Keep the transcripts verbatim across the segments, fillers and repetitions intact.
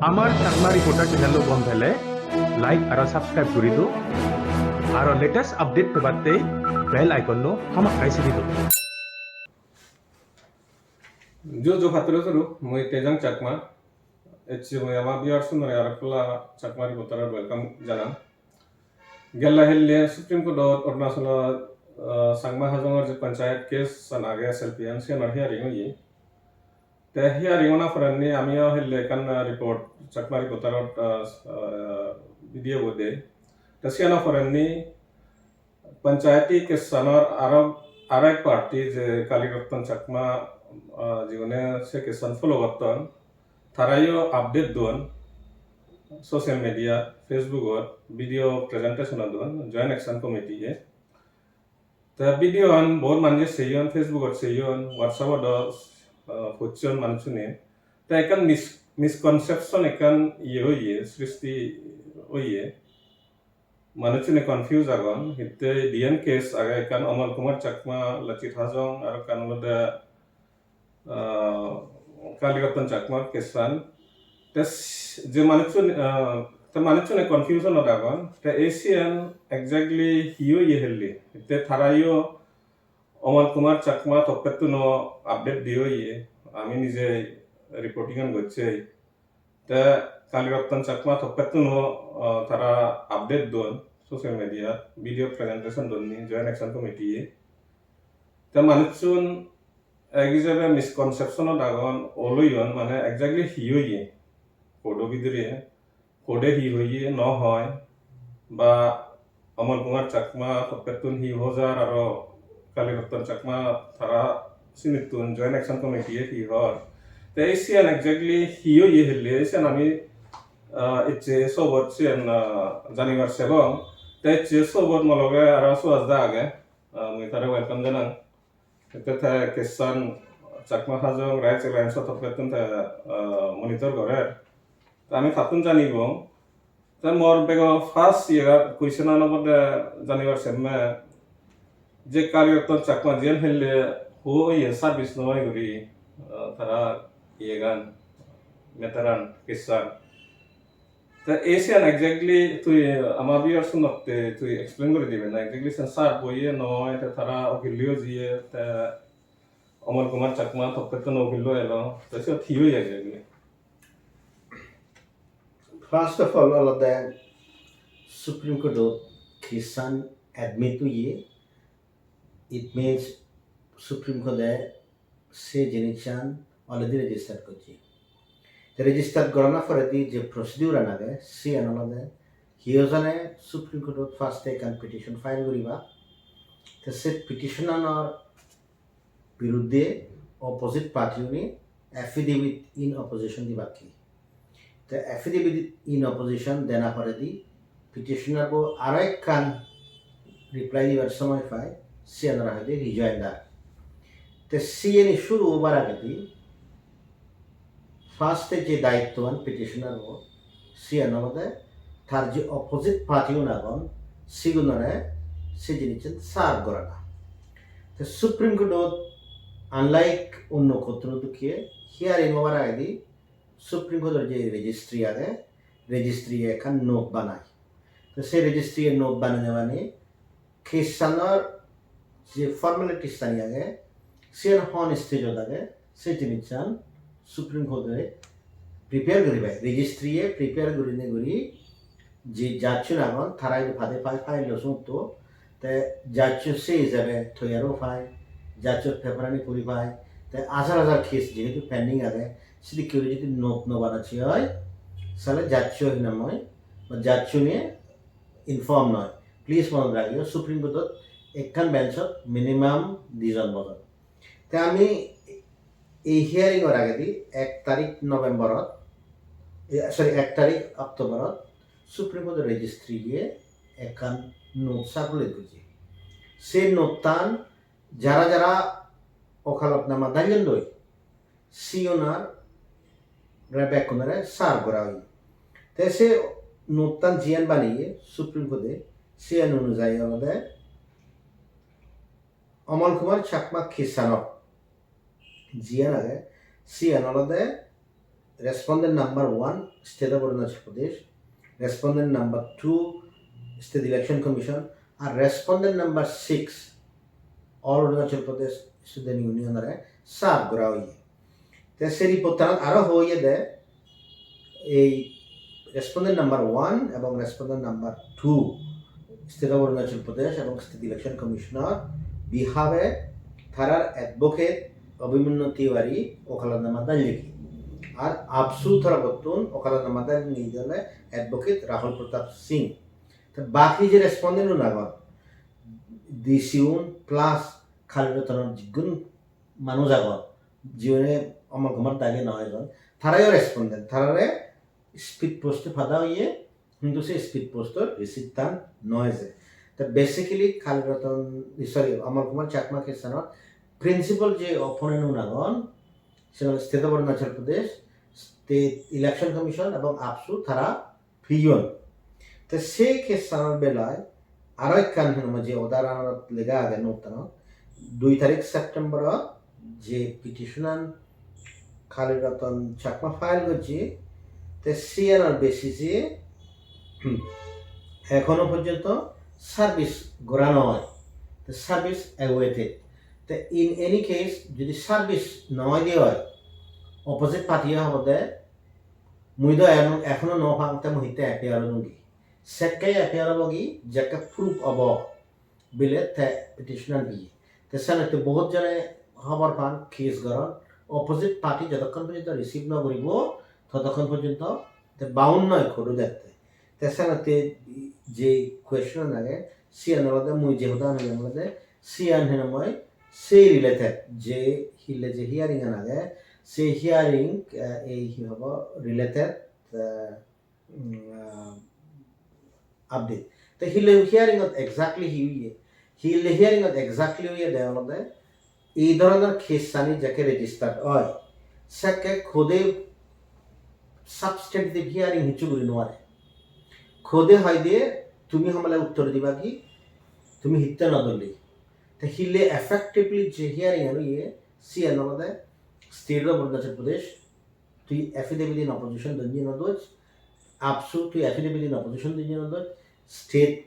Amar Chakma Reporter channel-o gom pele like aro subscribe guri do. Aro latest update pebatte bell icon-o hamakkai sibi do. Ju ju patturu turu, mui Tejang Chakma. Ecche mui ama viewers-unore aro pala Chakma Reporter-ot welcome janang. Gella helle Supreme Court-ot Arunachal-ot, ah, Chakma Hajongor je panchayat case-an age S L P-an, siyanor hearing oye. Te hearing ona porendi amiyo helle ekkan, ah, report, Chakma Reporter-ot, ah, ah, video bo de. Te siyano porendi panchayati case-anor aro, aro ek party je Kali Ratan Chakma, ah, jigune se case-an follow gotton, tarayo update don social media, Facebook-ot video presentation-o don Joint Action Committee-e. Te video-an bohut manje seyon, Facebook-ot seyon, WhatsApp-ot do, ah, pocchon manuchune. Te ekkan mis-, misconception ekkan iye oye, sristi oye. Manuchune confuse agon, hitte diyen case age, ekkan Amal Kumar Chakma, Lachit Hajong, aro ekkan olode, ah, Kali Ratan Chakma case-an. Te s-, je manuchun, ah, te manuchune confusion-ot agon. Te ei siyen exactly hi oye helle. Te tarayo Amal Kumar Chakma toppettuno update di oye. Ami nije reporting-an gocchei. Te Kali Ratan Chakma toppettuno, ah, tara update don social media, video presentation donni Joint Action Committee-e. Te manuchun ek ijebe misconception-ot agon, oloyon, mane exactly hi oye court-o bidire, court-e hi hoye no hoi, ba Amal Kumar Chakma toppettun hi hojar aro Kali Ratan Chakma tara sinittun Joint Action Committee-e hi hor. Te ei siyan exactly hi oye helle, ei siyan ami, ah, ecche sobot siyan, ah, janibar sebong. Te ecche sobot mo loge aro Suhas da age, ah, mui tare welcome janang. Ette te case-an Chakma Hajong Rights Alliance-o toppettun te, ah, monitor gorer. Te ami tattun janibong. Te mor bego first iye question-an obode janibar semme je Kali Ratan Chakma jiyen helle huo iye service no oi guri, ah, tara iyegan, matter-an, case-an. Te ei siyan exactly tui ama viewers-unotte tui explain guri dibe na, exactly siyan sar boiye noi, te tara ukil-o jiye, te Amal Kumar Chakma toppettun ukil-o elo, te siyot hi oye exactly? First of all, olode Supreme Court-ot case-an admit oye, it means Supreme Court-e se jinissan already registered gocche. Te registered gorana poredi je procedure-an age, siyan olode hi hojone Supreme Court-ot first-e ekkan petition file guriba. Te se petition-anor biruddhe opposite party-une affidavit in opposition dibakke. Te affidavit in opposition dena poredi petitioner bo aro ekkan reply dibar somoy pai, siyanore hoide rejoinder. Te siyeni suru obar agedi first-e je daittoan petitioner bo, siyan olode tar je opposite party-un agon, sigunore se jinissan serve gorana. Te Supreme Court-ot unlike onno court-uno dokke hearing obar agedi Supreme Court-or je registry age, registry-e ekkan note banai. Te se registry-e note banei banei case-anor je formalities-ani age, siyan hon stage-ot age, se jinissan Supreme Court-e prepare guri pai. Registry-e prepare gurinei guri je judge-un agon, tara idu pade pai file-lo siyot, te judge-o se ijebe toyar-o pai, judge-o paper-ani puri pai, te hajar hajar case jehetu pending age, sedokke guri jodi note no banacche oi, sale judge-o hinamoi, ba judge-une inform noi. Please monot ragiyo, Supreme Court-ot ekkan bench-ot minimum dijon bojon. Te ami ei hearing-or agedi ek tarik November-ot, eh, sorry, ek tarik October-ot Supreme Court-or registry-ye ekkan note circulate gojje. Se note-tan jara jara okalotnama dallon doi, sigunore bekkunore serve gora oye. Te se note-tan jiyan baneye Supreme Court-e, siyan onujayi olode Amal Kumar Chakma case-anot jiyan age, siyan olode respondent number one, State of Arunachal Pradesh, respondent number two, State Election Commission, ar respondent number six, All Arunachal Pradesh Student Union ore serve gora oye. Te se report tanot aro hoye de, ei respondent number one ebong respondent number two, State of Arunachal Pradesh ebong State Election Commissioner behalf-e tarar advocate Abhimanyu Tiwari okalatnama dallegi. Ar AAPSU torobottun okalatnama dallegi dole advocate Rahul Pratap Singh. Te baki je respondent un agon, D C un plus Kali Ratan-or jigun manuj agon, jiune Amal Kumar dagi noi ejon, tarayo respondent, tarare speed post-e pada oye, hintu se speed post-or receipt-tan noi je. Te basically Kali Ratan, sorry, Amal Kumar Chakma case-anot principal je opponent un agon, se State of Arunachal Pradesh, State Election Commission ebong AAPSU tara piyon. Te se case-anor belai aro ekkan hinamai je order-anot lega age note-anot, dui tarik September-ot je petition-an Kali Ratan Chakma file gojje, te siyanor basis-e, hmm, ekhono porjonto service gora noi, te service awaited. Te in any case, jodi service noi de oi, opposite party-e hobo de, mui do eno-, ekhono no pang, te mui hitte appear odungi. Sekke appear obogi, jekke proof obo bile te petition-an diye. Te senotte bohut jone hobor pan, case goron, opposite party jotokkon porjonto receive no guribo, totokkon porjonto te bound noi court-o dette. Te senotte je question-an age, siyan olode mui je hoda hoyong olode, siyan hinamai sei related, je hille je hearing-an age, sei hearing, eh, ei hi hobo related, eh, mm, ah, update. Te hille hearing-ot exactly hi oye? Hille hearing-ot exactly oye de olode ei dhoronor case-ani jekke registered oi, sekke court-e substantive hearing hissu guri no pare. Court-e hoi de tumi homole uttor diba ki, tumi hitte no dole. Te hille effectively je hearing-an oye, siyan olode State of Arunachal Pradesh, tui affidavit in opposition donye no doj, AAPSU tui affidavit in opposition donye no doj, state,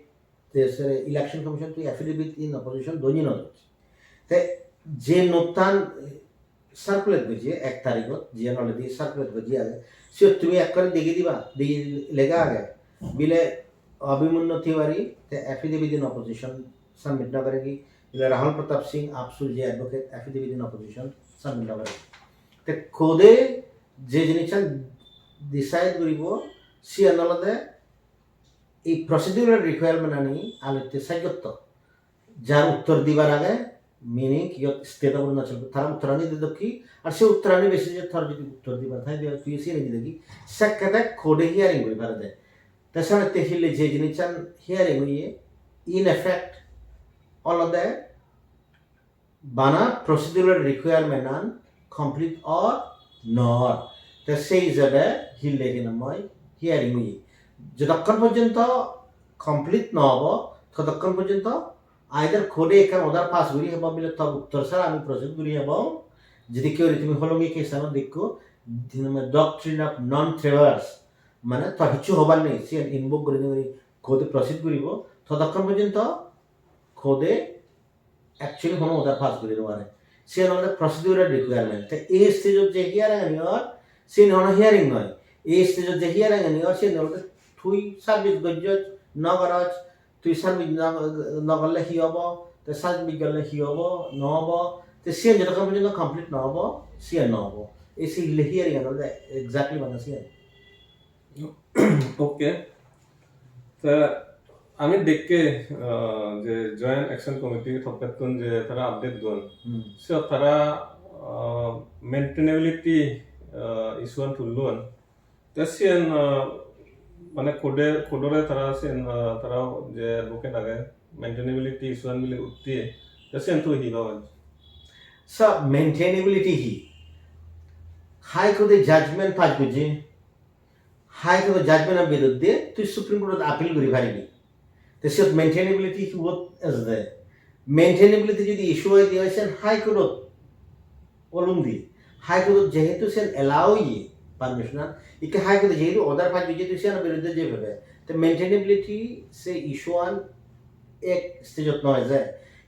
te sere Election Commission tui affidavit in opposition donye no doj. Te je note-tan circulate gojje ek tarigot, jiyan already circulate gojje age, siyot tumi ekkore degi diba, degi lega age, bile Abhimanyu Tiwari te affidavit in opposition submit no goregi, bile Rahul Pratap Singh, AAPSU-r je advocate, affidavit in opposition submit no goregi. Te court-e je jinissan decide guribo, siyan olode ei procedural requirement-ani alotte sajjotto. Jar uttor dibar age, meaning iyot State of Arunachal, tara uttorani didokki, ar se uttorani basis-e tor jodi uttor dibar thai de, tui siyeni didokki, sekkede court-e hearing guri parede. Te senotte hille je jinissan hearing oye, in effect, olode bana procedural requirement-an complete or no or. Te sei hijebe hille hinamai hearing oye. Jotokkon porjonto complete no obo, totokkon porjonto either court-e ekkan order pass guri hebo bile tor uttor sara ami proceed guri hebo, jodi keu tumi holongi case-anot dekko, hinamai doctrine of non-traverse, mane tor hissu hobar nei, siyan invoke guri guri court-e proceed guribo, totokkon porjonto court-e actually hono order pass guri no pare. Siyan olode procedural requirement. Te ei stage-ot je hearing-ani or, siyan hono hearing noi. Ei stage-ot je hearing-ani or, siyan olode tui service gojjoj, no goroj, tui service no, no gorle hi obo, te service gorle hi obo, no obo, te siyan jotokkon porjonto complete no obo, siyan no obo. Ei se hille hearing-an olode exactly mane siyan. Okay. Te ami dekke, ah, je Joint Action Committee toppettun je tara update don. Hmm. So tara, ah, maintainability, ah, issue-an tullon. Te siyen, ah, mane court-e, court-ore tara siyen, ah, tara je advocate age, maintainability issue-an bile utte. Te siyen tui hi hobor? So, maintainability hi? High Court-e judgment pass gojje, High Court-o judgment-or biruddhe tui Supreme Court-ot appeal guri paribi. Te siyot maintainability issue-ot ejede. Maintainability jodi issue oi de oi, sen High Court-ot olum di. High Court-ot jehetu sen allow oye, Commissioner ikke High Court-e jehetu order pass gojje, tui siyan biruddhe jei pebe. Te maintainability se issue an ek stage-ot noi je.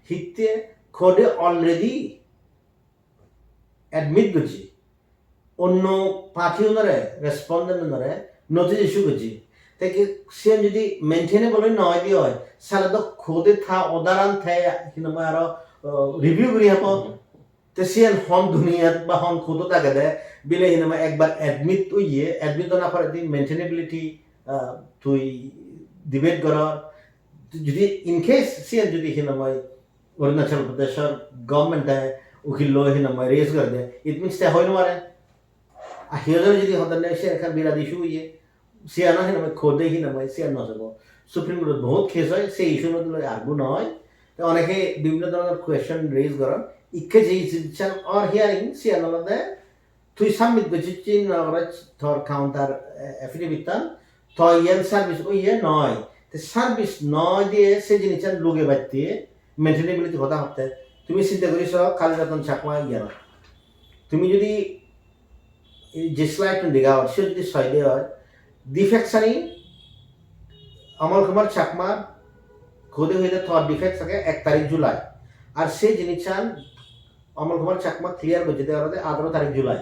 Hitte court-e already admit gojje. Onno party unore, respondent unore notice issue gojje. Te ki siyan jodi maintainable noi de oi, sale do court-e ta order an te hinamai aro, uh, review guri hebo. Hmm. Te siyan hon duniyat ba hon court-ot agede, bile hinamai ekbar admit oye, admit ona pore di maintainability, ah, tui debate goror. Jodi in case siyan jodi hinamai Arunachal Pradeshor government-e ukillo hinamai raise gorede, it means te hoi no pare. Ar hiyo jone jodi hodan nei, siyan ekkan birat issue oye. Siyan hinamai court-e hinamai siyan no jabo. Supreme Court-ot bohut case oi, se issue-r moddhe loi argue no oi. Te oneke bibhinno dhoronor question raise goron. Ikke je jinissan or hearing, siyan olode tui submit gojjos ki no gojjos tor counter, eh, affidavit-tan, to iyan service oye noi. Te service noi diye se jinissan lugebatte, maintainability hoda hotte. Tumi sinte guri so, Kali Ratan Chakma iyan. Tumi jodi ei je slide-tun dega or, siyot jodi soi de oi, defects ani Amal Kumar Chakma court-e hoide tor defects age ek tarik July. Ar se jinissan Amal Kumar Chakma clear gojje de olode atharo tarik July.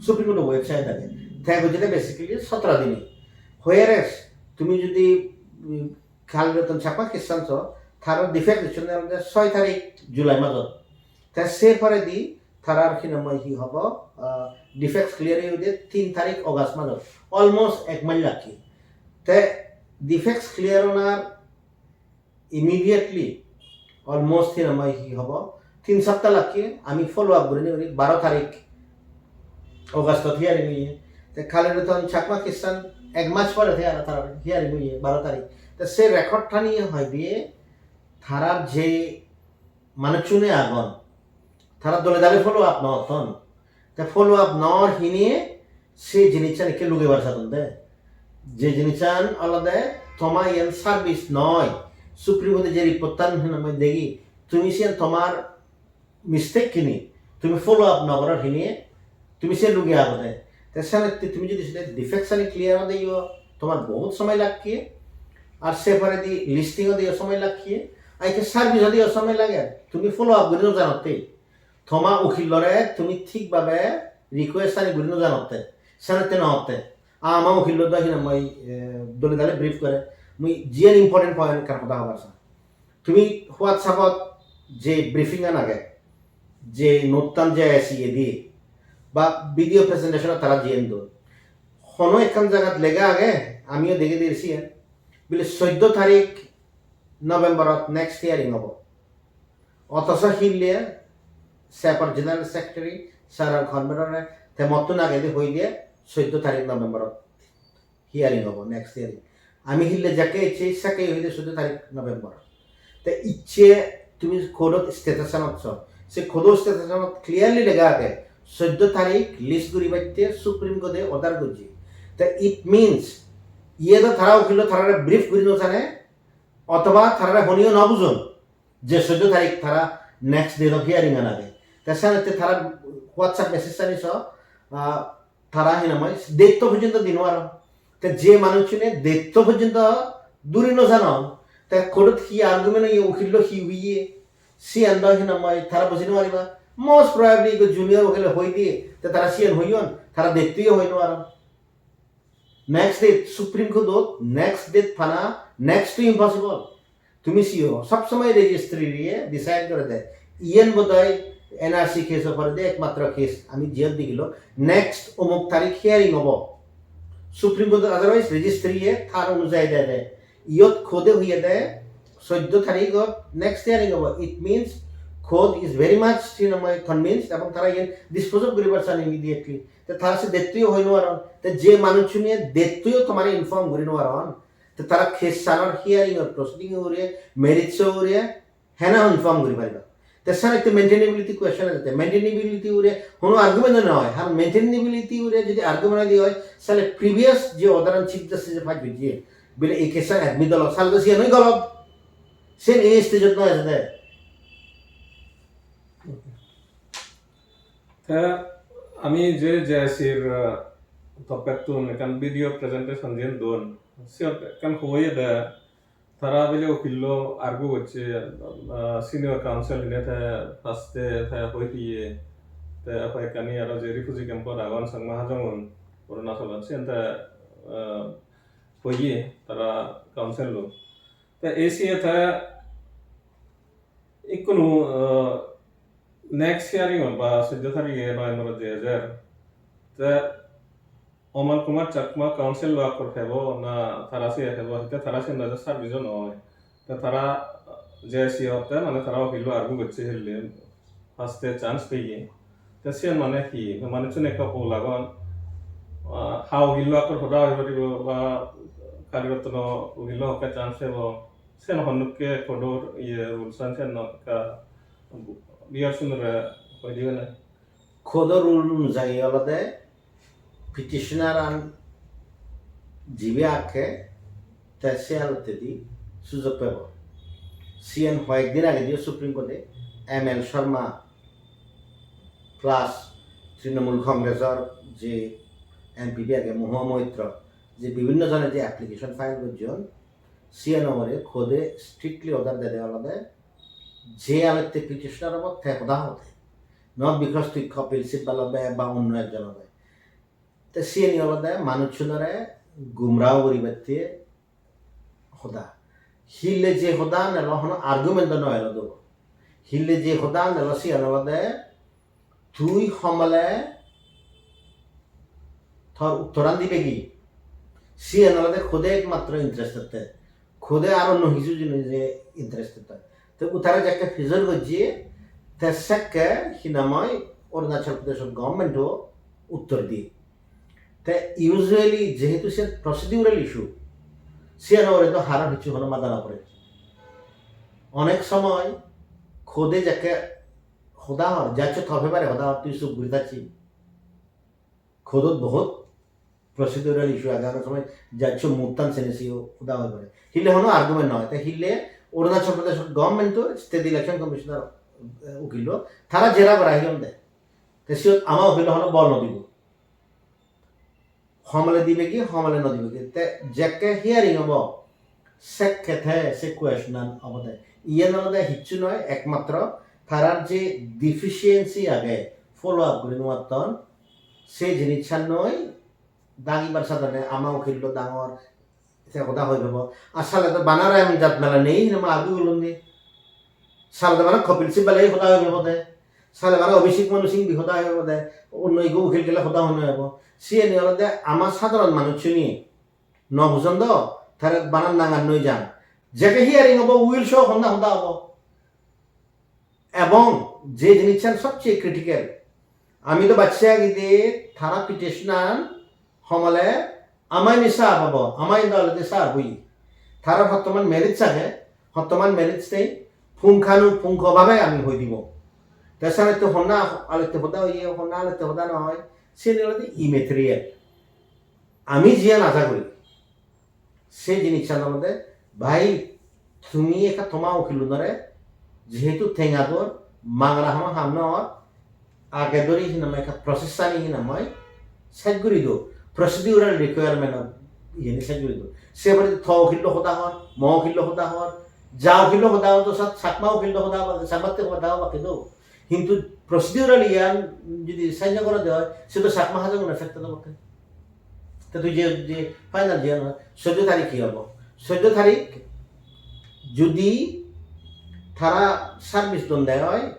Supreme Court website age. Te gojje de basically sotoro dine. Whereas tumi jodi, mm, Kali Ratan Chakma case-an so, tara defects dicchon de olode soi tarik July majot. Te se poredi tarar hinamai hi hobo, ah, defects clear oye de tin tarik August majot. Almost ek mas lagge. Te defects clear onar immediately almost hinamai hi hobo, tin sapta lagge, ami follow up gurinei guri baro tarik August-ot hearing oye. Te Kali Ratan Chakma case-an ek mas pore te aro tarar hearing oye, baro tarik. Te se record-tani hoide tarar je manuchune agon, tara dole dale follow up no otton. Te follow up no or hine se jinissan ikke lugebar sadon de. Je jinissan olode toma iyan service noi. Supreme Court-e je report-tan hinamai degi, tumi siyan tomar mistake hine, tumi follow up no goror hine, tumi se luge agode. Te senotte tumi jodi sede defects ani clear ode yo, tomar bohut somoy lagge, ar se poredi listing ode yo somoy lagge, ar ikke service ode yo somoy lage, tumi follow up guri no janotte. Toma ukillore tumi thik bhabe request ani guri no janotte, senotte no otte. Ama ukillo do hinamai, eh, dole dale brief gore, mui jiyan important point ekkan hoda hobar sang. Tumi WhatsApp-ot je briefing an age, je note-tan je S E A diye, ba video presentation-ot tara jiyen don, hono ekkan jagat lega age, amiyo dege dir siyen, bile soddo tarik November-ot next hearing obo. Othoso hille SAFER General Secretary Sarah Convener-e te mottun agedi hoi diye soddo tarik November-ot hearing obo, next hearing. Ami hille jakke ecche, sakke hoide soddo tarik November. Te icche tumi court-ot status-anot so, se court-o status-anot clearly lega age, soddo tarik list guribatte Supreme Court-e order gojje. Te it means, iye do tara ukilo tarare brief guri no jane, othoba tarare honiyo no bujon. Je soddo tarik tara next date of hearing an age. Te senotte tara WhatsApp message ani so, ah, tara hinamai date to porjonto di no paron. Te je manuchune date to porjonto duri no janon, te court-ot hi argument oye, ukillo hi hoye, siyan do hinamai tara buji no pariba. Most probably ikko junior ukile hoi diye, te tara siyan hoyon, tara date to yo hoi no paron. Next date, Supreme Court-ot next date pana next to impossible. Tumi siyo, sob somoi registry-ye decide gore de. Iyen bodoi N R C case-o poredi ekmatro case ami jiyot degilong, next omuk tarik hearing obo. Supreme Court-ot otherwise registry-ye tar onujayi de de. Iyot court-e hoye de soddo tarigot next hearing obo. It means court is very much, you know, convinced ebong tara iyen dispose of guribar san immediately. Te tara se date-to yo hoi no paron. Te je manuchchune date-to yo tomare inform guri no paron, te tara case-anor hearing-or proceeding-o ugure, merits-o ugure hena inform guri pariba? Te sir, ekko maintainability question age. Te maintainability ugure hono argument no oi. Ar maintainability ugure jodi argument oi de oi, sale previous je order-an Chief Justice-e pass gojje, bile ei case-an admit olo, sale do siyan oi golot. Siyan ei stage-ot no ejede. Te ami je J I C-r, uh, toppettun ekkan video presentation jiyen don, siyot ekkan hoye de, tara bile ukillo argue gocche, ah, senior counsel hine te first-e te hoi piye, te hoyekkani aro je refugee camp-ot agon Changma Hajongun Arunachalot, siyen te, ah, hoye tara counsel-lo. Te ei siye te ikkunu, ah, next hearing-ot ba soddo tarige November-ot je ejer, te Amal Kumar Chakma counsel-lo akkur pebo na tara siye pebo, hitte tara siyen do service-o noi. Te tara je siye hotte mane tara ukillo argue gocche hille first-e chance peye. Te siyen mane hi? Manuchchun ekka pol agon. Ah, ha ukillo akkur hoda hoi paribo ba Kali Ratno ukillo hokke chance pebo. Siyen honnukke court-or iye rules-an siyen ekka viewers-unore hoi dibe ne? Court-or rule onujayi olode petitioner-an jibe akke te se alottedi sujog pebo. Siyen hoyekdin agediyo Supreme Court-e M L Sharma plus Trinamool Congress-or je M P P age Mahua Moitra, je bibhinno jone je application file gojjon, siyan ugure court-e strictly order dede olode je alotte petitioner obo te hoda hobo de, not because tui Kapil Sibal obe ba onno ekjon obe. Te siyeni olode manuchchunore gumrah guribatte hoda. Hille je hoda nelo hono argument-o no elo do. Hille je hoda nelo siyan olode tui homole tor uttoran dibegi. Siyan olode court-e ekmatro interested te. Court-e aro onno hissu jinije interested te. Te utare jekke pijor gojje, te sekke hinamoi Arunachal Pradesh government-o uttor diye. Te usually jehetu siyan procedural issue, siyan ugure do haro hissu hono mada no pore. Onek somoy court-e jekke hoda hor, judge-o to pebare hoda hor, tui chup guri thacchi. Court-ot bohut procedural issue age, onek somoy judge-o muttan sene siyo hoda hoi pare. Hille hono argument noi, te hille Arunachal Pradesh government-o State Election Commissioner, eh, ukillo, tara jera gora hiyonde. Te siyot ama ukillo hono bol no dibo. Homole dibegi, homole no dibegi. Te jekke hearing obo, sekke te se question-an obode. Iyen olode hissu noi, ekmatro tarar je deficiency age, follow up guri no patton, se jinissan noi dagibar sadone ama ukillo dangor, te hoda hoi pebo. Ar sale do bana Ram Jat Mela nei, hinamoi argue gullondi. Sale do bana Kapil Sibal-e hoda hoi pebo de. Sale bana Abhishek Manu Singh bi hoda hoi pebo de. Onno igo ukil gele hoda hoi no pebo. Siyeni olode ama sadharon manuchchune no bujon do, tare bana nangan noi jan. Jekke hearing obo, we will show honna hoda obo. Ebong je jinissan sobcheye critical, ami do bacche agi de tara petition-an homole amai ni sa pabo, amai do already sa bui. Tarar hottoman merits age, hottoman merits nei, punkhanu punkho bhabe ami hoi dibo. Te sale to honna alotte hoda oye, honna alotte hoda no oy, seni olode immaterial. Ami jiyan aja guri, se jinissan olode, bhai, tumi ekka toma ukilunore, jehetu tenga dor, mangala hono ham no or, age dori hinamai ekka process ani hinamai sej guri do, procedural requirement of iyeni sej guri do. Se pore to ukillo hoda hor, mo ukillo hoda hor, ja ukillo hoda hor, to sat Chakma ukillo hoda hor, Chakmatte hoda hor, baki do. Hintu procedural iyan jodi saj no gorede oi, se to Chakma Hajong-un affected obo. Te tui je, je final je soddo tarik hi obo? Soddo tarik jodi tara service don de oi,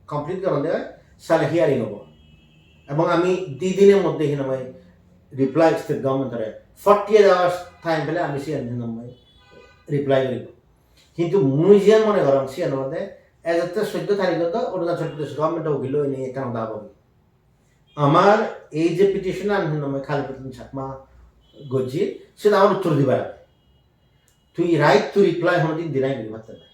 complete goron de oi, sale hearing obo. Ebong ami di diner moddhe hinamai reply state government-ore, forty-eight hours time pele ami siyan hinamai reply goribo. Hintu mui jiyan mone gorong siyan olode, ejotte soddo tarikot do Arunachal Pradesh government-o ukil oinei ekkan hoda obo. Amar ei je petition-an hinamai Kali Pratin Chakma gojje, siyan amar uttor dibar age. Tui right to reply honodin deny guri patte na.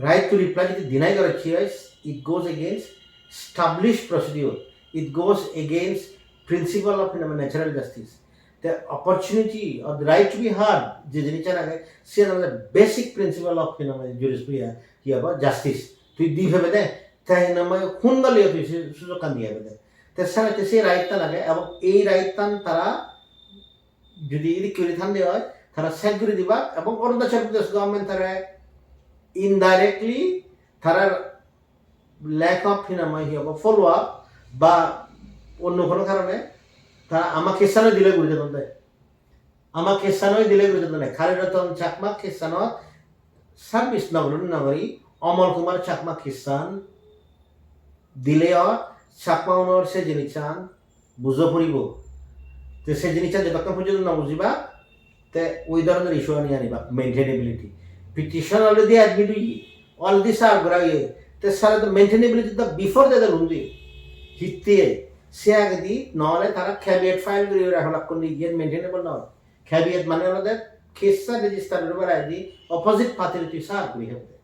Right to reply jodi deny gora hi oi, it goes against established procedure. It goes against principle of natural justice. The opportunity or the right to be heard, je jinissan age, siyan olode basic principle of, you know, jurisprudence, hi abo, justice. Tui di pebe de, te hinamai hun dole tui se sujog kan di pebe de. Te senotte se right-tan age, ebong ei right-tan tara jodi edokke guri thande oi, tara check guri dibak, ebong Arunachal Pradesh government tara indirectly tara lack of, hi nang hoi, hi hobo, follow up ba onno hono karone tara ama case-ano delay guri dedon de. Ama case-ano delay guri dedon de. Kali Ratan Chakma case-anot service nw guri nw guri Amal Kumar Chakma case-an delay or Chakma unor se jinissan bujo puribo. Te se jinissan jotokkon porjonto nw bujiba, te oi dhoronor issue ani aniba, maintainability. Petition already admit oye, already serve gora oye. Te sale to maintainability to before de dun di. Hitte se agedi nw ole tara caveat file guri rakhon, ekkon iyen maintainable nw. Caveat mane olode case register guribar agedi opposite party tui serve guri hebe.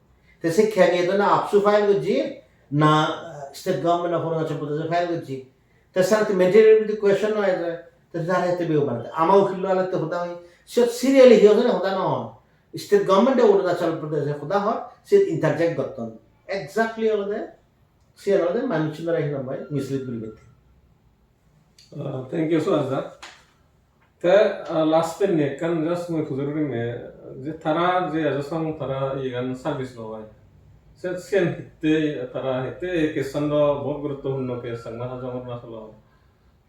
Te se caveat na AAPSU file gojje, na, eh, state government of Arunachal Pradesh file gojje. Te sale to maintainability question nw eje. Te jare te beu mane. Ama ukil lo ale te hoda oi. Se serially hi hojone hoda nw. State government of Arunachal Pradesh hoda hor, se interject gotton. Exactly olode, se olode manuchunore hi nang hoi, mislead guri bette. Ah, thank you, Suhas da. Te, ah, last pen ni ekkan just mui pujor gurim, je tara je ejo song tara iyegan service nw oi. Se, siyen hitte tara hitte ei case-an do bahut guruttopurno case, Changma Hajong Arunachal.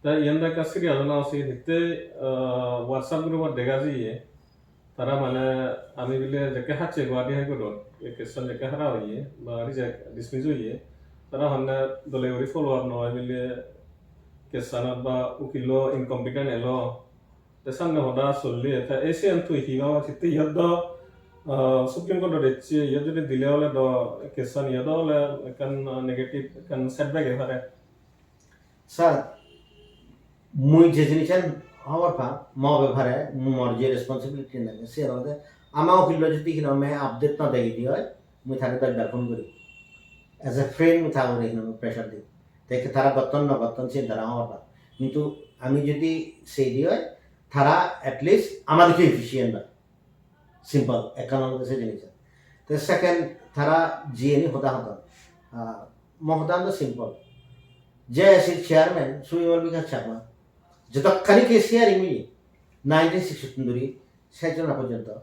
Te iyen do ekka serious ona usit, hitte, ah, WhatsApp group-ot dega jiye. Tara mane ami bile jekke hacche Guwahati High Court-ot, ei case-an jekke hara oye, ba reject, dismiss oye, tara honne dole guri follow up nw oi bile case-anot ba ukillo incompetent elo, te sanne hoda solle, te ei siyen tui hi bhabot, hitte iyot do, ah, Supreme Court-ot ecche, iyot jodi delay ole do case-an iyot do ole ekkan, ah, negative ekkan setback oi pare. Sir, mui je jinissan hobor pang, mo bepare mor je responsibility age, se olode ama ukillo jodi hi nang hoi update nw degei di oi, mui tare doj bar phone guri. As a friend, mui tare hi nang hoi pressure di. Te tara gotton nw gotton, siyen tara hobor pan. Hintu ami jodi sei di oi, tara at least ama dikke efficient oi. Simple, ekkan olode se jinis. Te second, tara jiyeni hoda hodon. Ah, mo hodan do simple. J A C chairman Subimal Bikash Chakma, jotokkani case hearing oye, nineteen sixty-two dhuri, sejjona porjonto.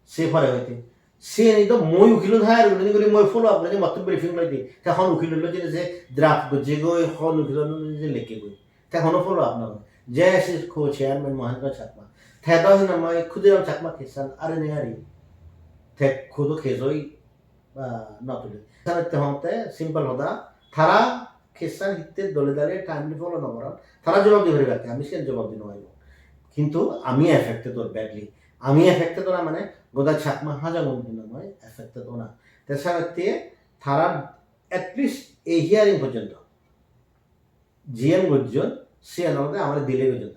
Se pore hoite. Siyeni do mui ukilo hire gurinei guri mui follow up gurinei motto briefing loi di. Te hon ukilo loi jene je draft gojje goi, hon ukilo loi jene lekke goi. Te hono follow up nw oi. J A C co-chairman Mahendra Chakma. Te do hi nang hoi Khudiram Chakma case-an are nei ari. Te hudu case oi, ah, nw tuli. Sale te honte simple hoda. Tara case-an hitte dole dale timely follow nw goron. Tara jobab di paribakke, ami siyen jobab di nw paribo. Hintu ami affected or badly. Ami affected ona mane goda Chakma Hajong un hi nang hoi affected ona. Te sale te tara at least ei hearing porjonto jiyen gojjon, siyen olode amare delay gojjon.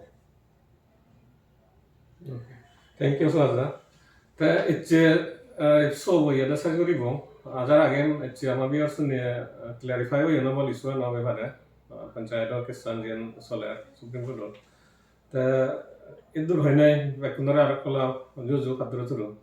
Okay. Thank you, Suhas da. Te ecche, eh, show bo iyot sej guribo. Ajar agem ecche ama viewers-une, eh, clarify oye na bol issue-ano bepare. Eh, panchayat-o case-an jiyen soler Supreme Court-ot. Te iddur hoinei bekkunore aro ekkola juju patturu turu.